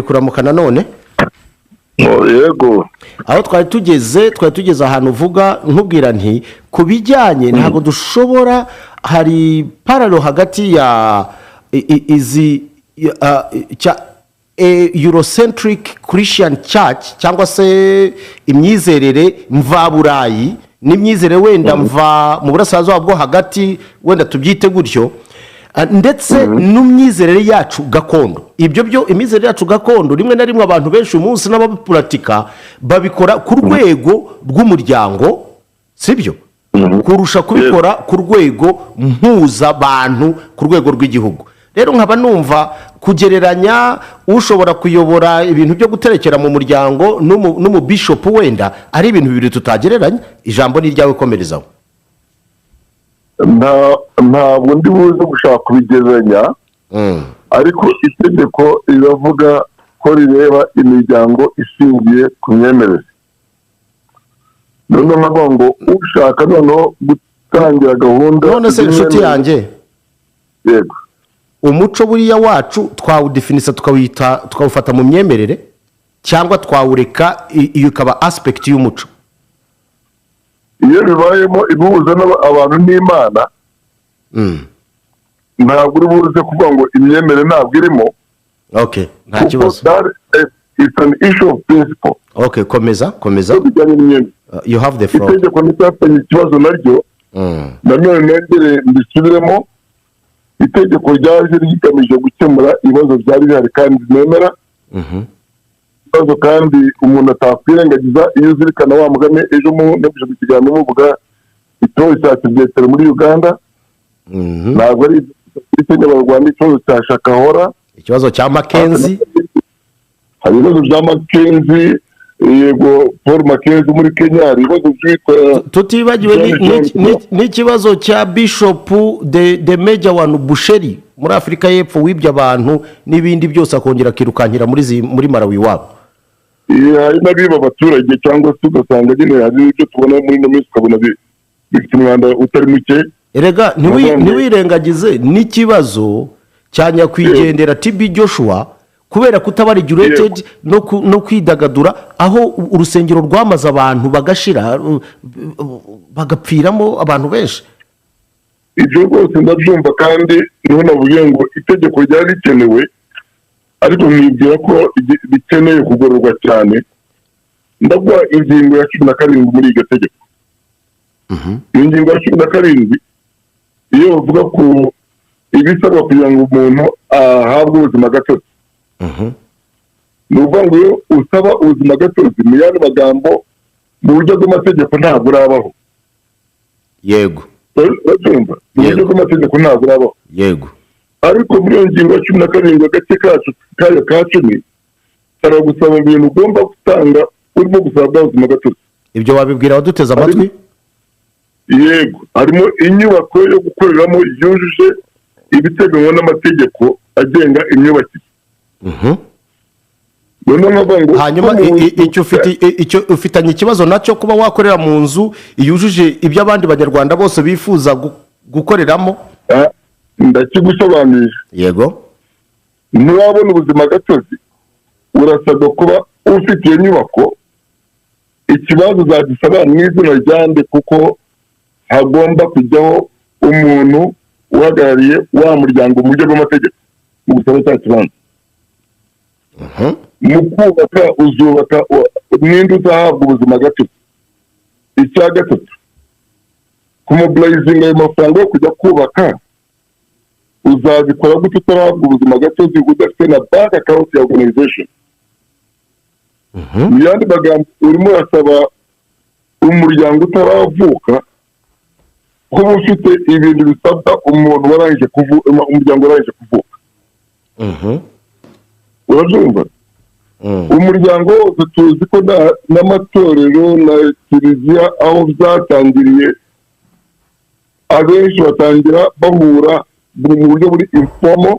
Kuramuka nanone. Oh, yego. Aho twari tugeze ahantu uvuga, nkubwira nti ku bijyanye ntabwo dushobora, hari parallel hagati ya izi Eurocentric Christian Church cyangwa se imyizerere mvaburayi n'imyizerere wenda mva mu Burasirazuba bwo Hagati, wenda tubyite gutyo. Ndetse n'imyizerere yacu gakondo. Ibyo byo imyizerere yacu gakondo, rimwe na rimwe abantu benshi uyu munsi n'ababipuratika babikora ku rwego rw'umuryango, sibyo, kurusha kubikora ku rwego mpuzabantu, ku rwego rw'igihugu. Rero nkaba numva kugereranya ushobora kuyobora ibintu byo guterekera mu muryango n'umubishopu wenda ari ibintu bibiri tutagereranya. Ijambo ni iryawe, komerezaho. Ntabwo ndi buze gushaka kubigereranya, ariko itegeko riravuga ko rireba imiryango ishingiye ku myemerere. Noneho nkavuga ngo ushaka noneho gutangira gahunda None se, inshuti z'imyemerere- yanjye, Yego. umuco buriya wacu twawudefinisa, tukawita, tukawufata mu myemerere, cyangwa twawureka iyo ikaba aspect y'umuco? Iyo bibayemo ibihuza abantu n'Imana, ntabwo uri buze kuvuga ngo imyemerere ntabwo irimo, Okay, nta kuko kibazo. that is an issue of principle. Okay, komeza, komeza. Bijyanye n'imyemerere. You have the floor. Itegeko nticyafitanye ikibazo naryo. Nanone nongere mbisubiremo, itegeko ryaje rigamije gukemura ibibazo byari bihari kandi nemera, ibibazo kandi umuntu atakwirengagiza. Iyo uzirikana wa mugani, ejo nabije mu kiganiro muvuga ikibazo cya Kibyetero muri Uganda, ntabwo ari muri Kenya barwanya ikibazo cya Shakahora. Ikibazo cya Mackenzie. Hari ibibazo bya Mackenzie, yego, Paul Mackenzie muri Kenya. Hari ibibazo byitwa Tutibagiwe John John. n'ikibazo cya Bishop the major one Bushiri muri Afurika y'Epfo, wibye abantu n'ibindi byose, akongera akirukankira muri Malawi iwabo. Hari n'abiba abaturage, cyangwa se ugasanga nyine hari ibyo tubona muri ino minsi, ukabona bifite umwanda utari muke. Erega Mugende. ntiwirengagize n'ikibazo cya nyakwigendera TB Joshua, kubera kutaba regulated no kwidagadura, aho urusengero rwamaze abantu bagashira, bagapfiramo abantu benshi. Ibyo rwose ndabyumva, kandi niho navuye ngo itegeko ryari rikenewe, ariko nkibwira ko rikeneye kugororwa cyane. Ndaguha ingingo ya 17 muri iryo tegeko. Iyo ngingo ya 17, iyo bavuga ku ibisabwa kugira ngo umuntu ahabwe ubuzima gatozi, ni ukuvuga ngo iyo usaba ubuzima gatozi, mu yandi magambo, mu buryo bw'amategeko ntabwo urabaho. Urabyumva? Mu buryo bw'amategeko ntabwo urabaho. Ariko muri iyo ngingo ya 17, agace kacu kayo ka 10, karagusaba ibintu ugomba gutanga urimo gusaba bwa buzima gatozi. Ibyo wabibwira abaduteze amatwi? Yego, harimo inyubako yo gukoreramo yujuje ibiteganywa n'amategeko agenga imyubakire. Noneho nkavuga ngo Hanyuma ko mu- icyo ufitanye ikibazo nacyo, kuba wakorera mu nzu yujuje ibyo abandi Banyarwanda bose bifuza gukoreramo? Ah, ndakigusobanurira. Yego. Ntiwabona ubuzima gatozi, urasabwa kuba ufite iyo nyubako. Ikibazo uzagisaba mu izina rya nde? Kuko hagomba kujyaho umuntu uhagarariye wa muryango mu buryo bw'amategeko mu gusaba cya kibanza. Mu kubaka uzubaka ninde uzahabwa ubuzima gatozi? Icya gatatu, kumobilizinga ayo mafaranga yo kujya kubaka, uzabikora gute utarahabwa ubuzima gatozi, udafite na bank account ya organization? Mu yandi magambo, urimo urasaba umuryango utaravuka kuba ufite ibintu bisabwa umuntu warangije kuvuka, umuryango warangije kuvuka. Urabyumva? Umuryango wose tuzi ko n'amatorero na kiliziya aho byatangiriye, abenshi batangira bahura mu buryo buri informal,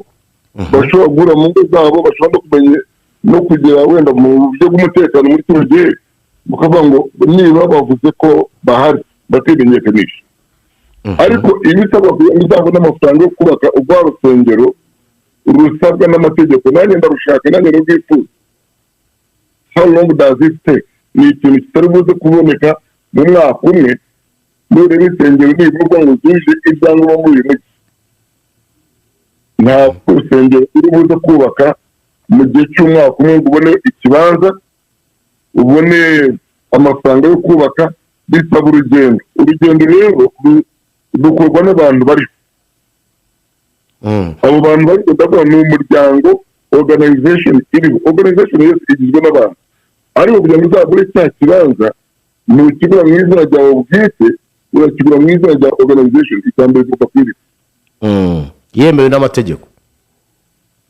bashobora guhura mu ngo zabo, bashobora no kumenya no kugera wenda mu buryo bw'umutekano muri kino gihe, bakavuga ngo niba bavuze ko bahari bakimenyekanisha. Ariko ibisabwa kugira ngo uzabone amafaranga yo kubaka urwa rusengero. Rusabwa n'amategeko. Nanjye ndarushaka, nanjye ndarwifuza. How long does it take? Ni ikintu kitari buze kuboneka mu mwaka umwe. Nureba insengero nibura ngo zuje ibyangombwa muri uyu mujyi, ntabwo urusengero uri buze kubaka mu gihe cy'umwaka umwe ngo ubone ikibanza, ubone amafaranga yo kubaka. Bisaba urugendo. Urugendo rero rukorwa n'abantu bariho. Abo bantu bariho, ndavuga ni umuryango, organization iriho. Organization yose igizwe n'abantu, ariko kugira ngo uzagure cya kibanza, ntukigura mu izina ryawe bwite, urakigura mu izina rya organization. Icya mbere tugomba kwirinda Yemewe n'amategeko.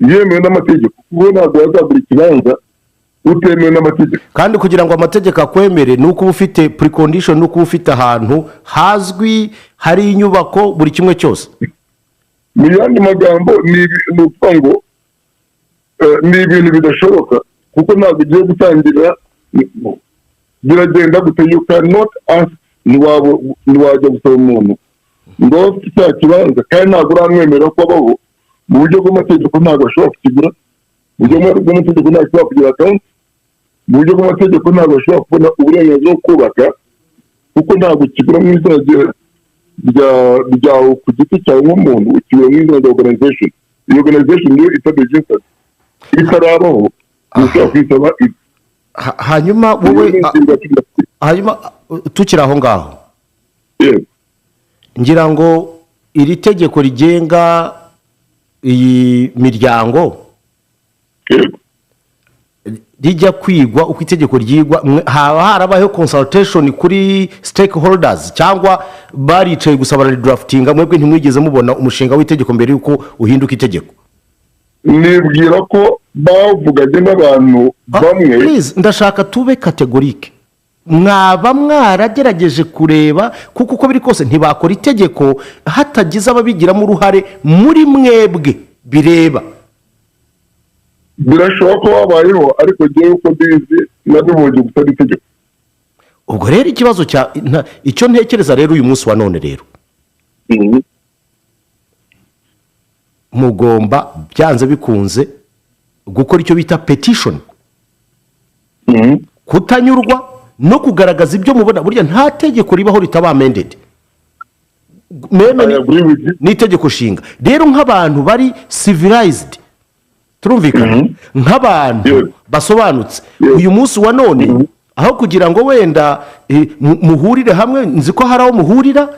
Yemewe n'amategeko, kuko ntabwo wazagura ikibanza utemewe n'amategeko. Kandi kugira ngo amategeko akwemere ni uko uba ufite precondition, ni uko uba ufite ahantu hazwi hari inyubako, buri kimwe cyose. Mu yandi magambo, ni ukuvuga ngo ni ibintu bidashoboka, kuko ntabwo ugiye gutangira. Biragenda gute? You cannot ask, ntiwajya gusaba umuntu ngo abe afite cya kibanza kandi ntabwo uramwemerera ko abaho mu buryo bw'amategeko. Ntabwo ashobora kukigura mu buryo bw'amategeko, ntabwo ashobora kugira account mu buryo bw'amategeko, ntabwo ashobora kubona uburenganzira bwo kubaka, kuko ntabwo ukigura mu izina ryawe ku giti cyawe nk'umuntu, ukigura mu izina rya organization. Iyo organization niyo itaregistered, itarabaho, ntushobora kuyisaba. Hanyuma wowe Iyo ni ingingo ya 14. Hanyuma tukiri aho ngaho, Yego. ngira ngo iri tegeko rigenga iyi miryango rijya kwigwa, uko itegeko ryigwa, haba harabayeho consultation kuri stakeholders, cyangwa baricaye gusa bararidraftinga, mwebwe ntimwigeze mubona umushinga w'itegeko mbere y'uko uhinduka itegeko? Nibwira ko bavuganye n'abantu bamwe. Please, ndashaka tube catégorique. Mwaba mwaragerageje kureba, kuko uko biri kose ntibakora itegeko hatagize ababigiramo uruhare muri mwebwe bireba. Birashoboka ko habayeho, ariko ngewe uko mbizi nabibonye gusa n'itegeko. Ubwo rero ikibazo cya icyo ntekereza rero uyu munsi wa none rero, mugomba byanze bikunze gukora icyo bita petition, kutanyurwa no kugaragaza ibyo mubona. Burya nta tegeko ribaho ritaba amended, même I agree with you. n'itegeko nshinga. Rero nk'abantu bari civilized, turumvikana, nk'abantu basobanutse, uyu munsi wa none, aho kugira ngo wenda muhurire hamwe, nzi ko hari aho muhurira,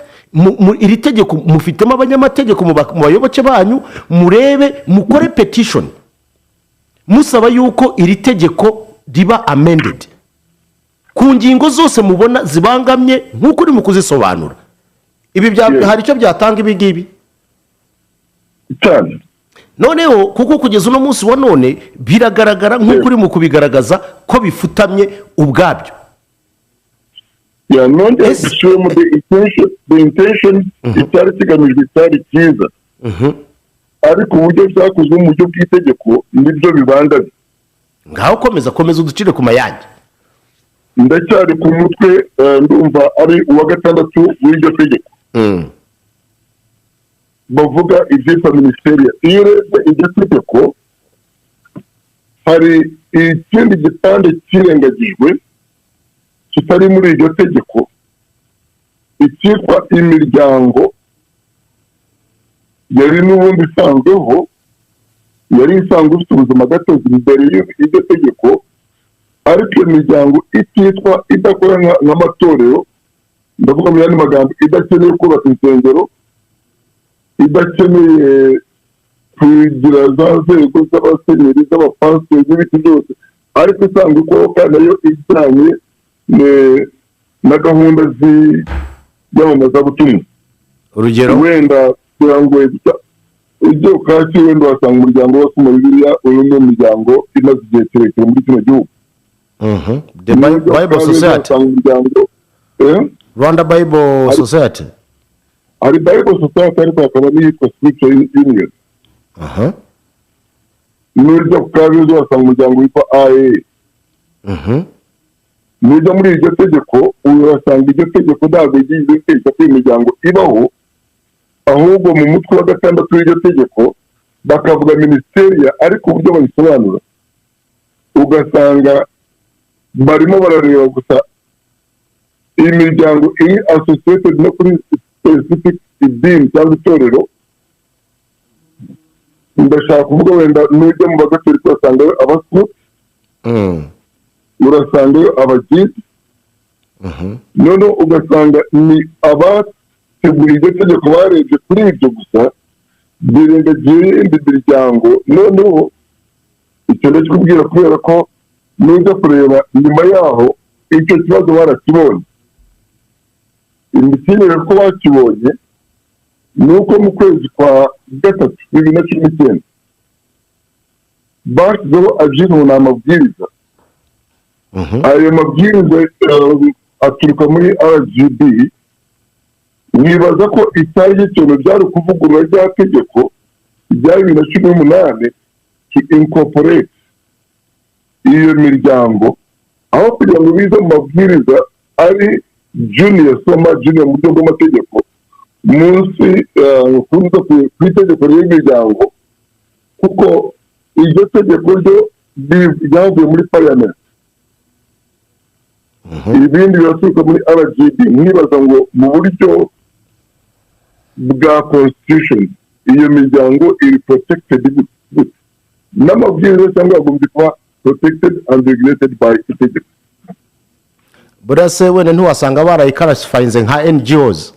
iri tegeko mufitemo abanyamategeko mu bayoboke banyu, murebe mukore petition musaba yuko iri tegeko riba amended ku ngingo zose mubona zibangamye nk'uko uri mu kuzisobanura. Ibi hari icyo byatanga ibi ngibi? Cyane. Noneho kuko kugeza uno munsi wa none biragaragara nk'uko uri mu kubigaragaza ko bifutamye ubwabyo. Ya, nongeye gusubiramo the intention, icyari kigamijwe cyari cyiza, ariko uburyo byakozwe mu buryo bw'itegeko nibyo bibangamye. Ngaho komeza, komeza uducire ku mayange. Ndacyari ku mutwe, ndumva ari uwa gatandatu w'iryo tegeko. Bavuga ibyitwa minisiteri. Iyo urebye iryo tegeko, hari ikindi gipande kirengagijwe kitari muri iryo tegeko, icyitwa imiryango yari n'ubundi isanzweho, yari isanzwe ifite ubuzima gatozi mbere y'iryo tegeko, ariko iyo miryango ititwa, idakora nk'amatorero. Ndavuga mu yandi magambo, idakeneye kubaka insengero, idakeneye kugira za nzego z'abasenyeri, z'abapasiteri n'ibiti byose, ariko isanzwe ikora kandi nayo ijyanye na gahunda z'iyamamazabutumwa. Urugero? Wenda kugira ngo ujye ukaki, wenda wasanga umuryango w'abasoma Bibiliya, uyu ni umuryango imaze igihe kirekire muri kino gihugu. The Bible Society. Wasanga umuryango, eh? Rwanda Bible Society. Hari Bible Society, ariko hakaba n'iyitwa Scripture Union. Nujya ku Kabeza wasanga umuryango witwa AE. Nujya muri iryo tegeko, urasanga iryo tegeko ntabwo ryigeze ritegeka ko iyi miryango ibaho, ahubwo mu mutwe wa gatandatu w'iryo tegeko Bakavuga ministerial, ariko uburyo babisobanura ugasanga barimo barareba gusa iyi miryango iri associated no kuri specific idini cyangwa itorero. Ndashaka kuvuga, wenda nujya mu Bagatolika urasangayo Abasuti, urasangayo Abagidi, noneho ugasanga ni abateguye iryo tegeko barebye kuri ibyo gusa, birengagiye iyindi miryango. Noneho icyo ndakikubwira kubera ko nujya kureba nyuma yaho, icyo kibazo barakibonye. Imikinire ko bakibonye ni uko mu kwezi kwa gatatu 2019 bashyizeho abyino, ni amabwiriza. Ayo mabwiriza aturuka muri RGB. Nibaza ko icyari gikenewe byari ukuvugurura rya tegeko rya 2018 to incorporate iyo miryango, aho kugira ngo bize mu mabwiriza ari junior, soma junior mu buryo bw'amategeko, munsi kuza ku itegeko ry'imiryango, kuko iryo tegeko ryo ryavuye muri parliament, ibindi biraturuka muri RGB. Mwibaza ngo mu buryo bwa constitution iyo miryango iri protected gute n'amabwiriza, cyangwa yagombye kuba protected and regulated by itegeko? Buriya se wenda ntiwasanga barayiclassifyinze nka NGOs?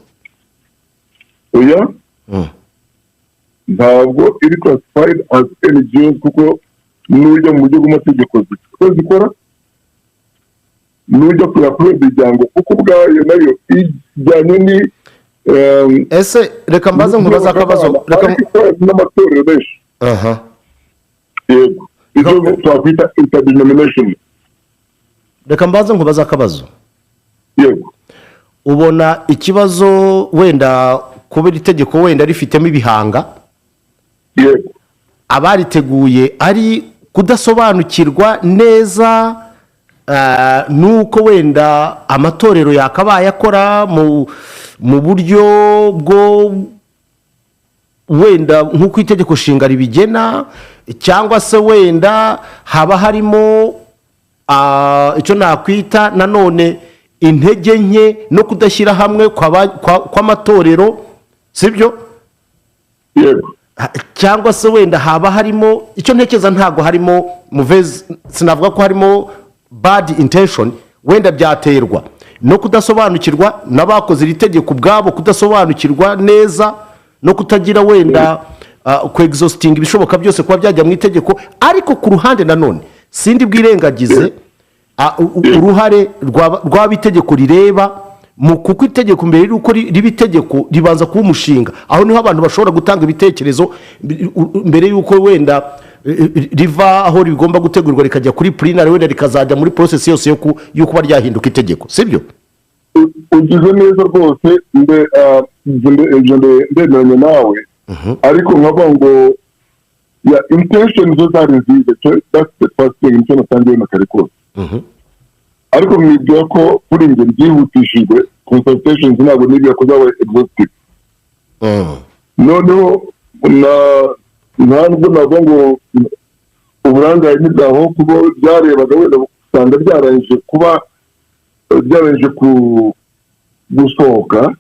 Oya, ntabwo iri classified as NGOs, kuko nujya mu buryo bw'amategeko zifite uko zikora. Nujya kureba kuri iyo miryango, kuko ubwayo nayo ijyanye ni Ese reka mbaze nkubaze akabazo, reka ariko ikora n'amatorero menshi. Yego, ibyo twakwita interdenomination. Reka mbaze nkubaze akabazo. Yego. Ubona ikibazo wenda kubera itegeko wenda rifitemo ibihanga, abariteguye ari kudasobanukirwa neza nuko wenda amatorero yakabaye akora mu buryo bwo wenda nk'uko itegeko nshinga ribigena, cyangwa se wenda haba harimo icyo nakwita nanone intege nke no kudashyira hamwe kw'amatorero, sibyo? Yego. Cyangwa se wenda haba harimo icyo ntekereza, ntabwo harimo muvezi, sinavuga ko harimo bad intention. Wenda byaterwa no kudasobanukirwa n'abakoze iri tegeko ubwabo, kudasobanukirwa neza no kutagira wenda ku exhausting ibishoboka byose kuba byajya mu itegeko. Ariko ku ruhande nanone sindi bwirengagize uruhare rw'aba itegeko rireba mu, kuko itegeko mbere y'uko riba itegeko ribanza kuba umushinga. Aho niho abantu bashobora gutanga ibitekerezo mbere y'uko wenda riva aho rigomba gutegurwa rikajya kuri plenary, wenda rikazajya muri process yose yo kuba ryahinduka itegeko, sibyo? Ugize neza rwose. Ibyo ndemeranya nawe, ariko nkavuga ngo ya intention zo zari nziza. That's the first thing, nicyo natangiye na kare kose. Ariko mwibwira ko kuri njye byihutishijwe, consultations ntabwo nibwira ko zabaye exhaustive. Noneho na ntabwo navuga ngo uburangare ntibwaho, kuko byarebaga wenda usanga byarangije kuba, byarangije ku gusohoka,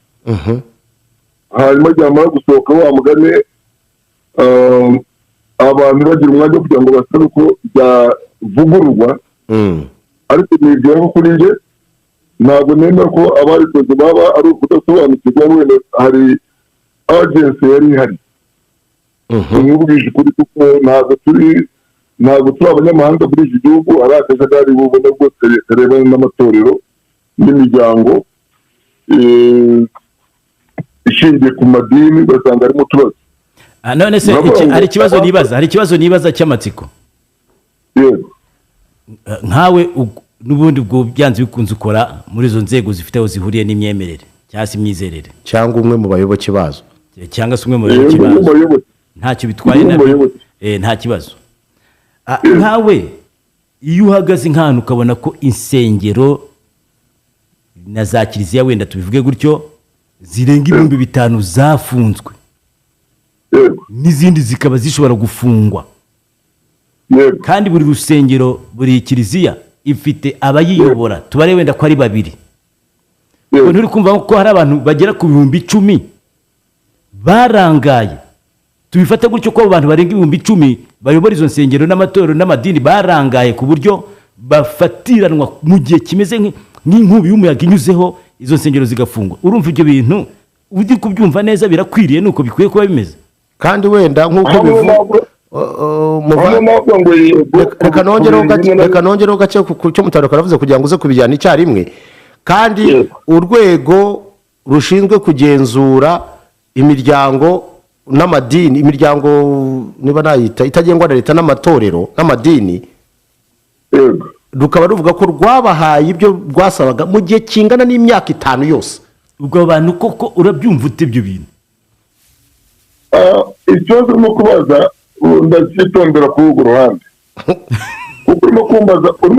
hanyuma ryamara gusohoka, wa mugani, abantu bagira umwanya wo kugira ngo basabe ko byavugururwa. Ariko nibwira ko kuri njye ntabwo nemera ko abarikoze baba ari ukudasobanukirwa. Wenda hari urgency yari ihari, nkubwije ukuri, kuko ntabwo turi abanyamahanga muri iki gihugu. Hari akajagari bubona bwose karebana n'amatorero n'imiryango ishingiye ku madini, ugasanga harimo utubazo. None se Uravuga ngo hari ikibazo nibaza, hari ikibazo nibaza cy'amatsiko. Yego. Nkawe n'ubundi ubwo byanze bikunze ukora muri izo nzego zifite aho zihuriye n'imyemerere cyangwa se imyizerere, cyangwa umwe mu bayoboke bazo. Cyangwa se umwe mu bayoboke umwe mu bazo. Bayoboke. Ntacyo bitwaye. Umwe mu nabyo bayoboke. Nta kibazo. Nkawe iyo uhagaze nk'ahantu ukabona ko insengero na za kiliziya, wenda tubivuge gutyo, zirenga 5000 zafunzwe. N'izindi zikaba zishobora gufungwa. Kandi buri rusengero, buri kiliziya ifite abayiyobora, tubare wenda ko ari babiri. Ubwo nturi kumva ko hari abantu bagera ku 10,000 barangaye? Tubifate gutyo ko abo bantu barenga 10,000 bayobora izo nsengero n'amatorero n'amadini barangaye, ku buryo bafatiranwa mu gihe kimeze nk'inkubi y'umuyaga inyuzeho, izo nsengero zigafungwa. Urumva ibyo bintu uri kubyumva neza? Birakwiriye? Nuko bikwiye kuba bimeze? Kandi wenda nk'uko Hano bivuga hano navuga ngo yego. Reka nongereho gake. Bimwe na Reka nongereho gake ku cyo Mutabaruka aravuze, kugira ngo uze kubijyana icyarimwe. Kandi urwego rushinzwe kugenzura imiryango n'amadini, imiryango niba nayita itagengwa na leta, n'amatorero n'amadini, rukaba ruvuga ko rwabahaye ibyo rwasabaga mu gihe kingana n'imyaka 5 yose. Ubwo abo bantu koko urabyumva ute ibyo bintu? Ikibazo urimo kubaza, ndacyitondera kuri urwo ruhande, kuko urimo kumbaza ku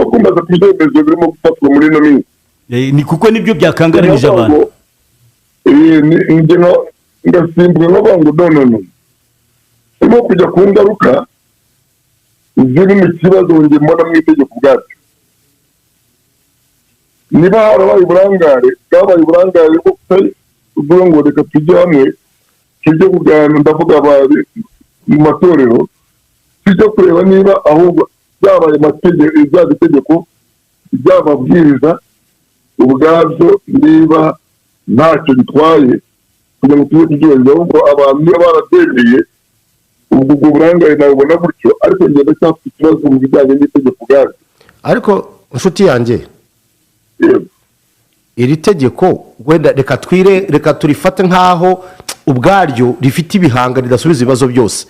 byemezo birimo gufatwa muri ino minsi. Ni kuko nibyo byakangaranyije abantu. Njye ngasimbuka nkavuga ngo no, no, no, urimo kujya ku ngaruka ziri mu kibazo njye mbona mu itegeko ubwabyo. Niba harabaye uburangare, bwabaye uburangare bwo kutavuga ngo reka tujye hamwe, tujye kuganira, ndavuga abari mu matorero, tujye kureba niba ahubwo byabaye amategeko, byaba itegeko, byaba amabwiriza ubwabyo, niba ntacyo bitwaye kugira ngo tujye kubyubahiriza. Ahubwo abantu niba barabyemeye, ubwo burangare nabubona gutyo, ariko ngenda ndacyafite ikibazo mu bijyanye n'itegeko ubwaryo. Ariko inshuti yanjye, Yego. iri tegeko wenda reka turifate nk'aho ubwaryo rifite ibihanga, ridasubiza ibibazo byose.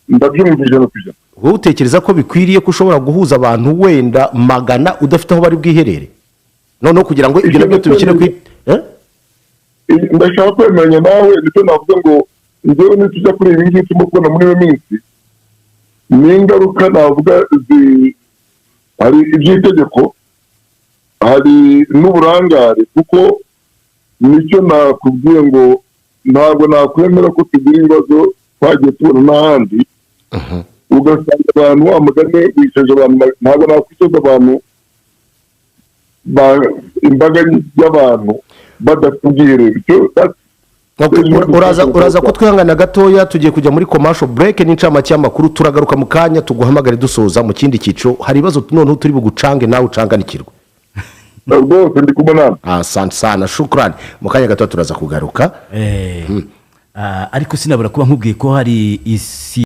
Ndabyumva 100%. Wowe utekereza ko bikwiriye ko ushobora guhuza abantu wenda magana udafite aho bari bwiherere? Noneho kugira ngo ibyo nabyo tubishyire ku eh? Ndashaka kwemeranya nawe. Nicyo navuga ngo njyewe nitujya kuri ibi ngibi turimo kubona muri ino minsi, ni ingaruka navuga hari iby'itegeko, hari n'uburangare, kuko nicyo nakubwiye ngo ntabwo nakwemera ko tugira ibibazo twagiye tubona n'ahandi, ugasanga abantu, wa mugani, wicaje abantu. Ntabwo nakwicaza abantu imbaga y'abantu badafite ubwiherero. Okay, uraza kutwihangana gatoya, tugiye kujya muri commercial break n'incamake y'amakuru. Turagaruka mu kanya, tuguhamagare dusoza mu kindi cyiciro. Hari ibibazo noneho turi bugucange nawe ucanganikirwe. Rwose ndi kubona. Asante sana, shukrani. Mu kanya gato turaza kugaruka. Ariko sinabura kuba nkubwiye ko hari isi.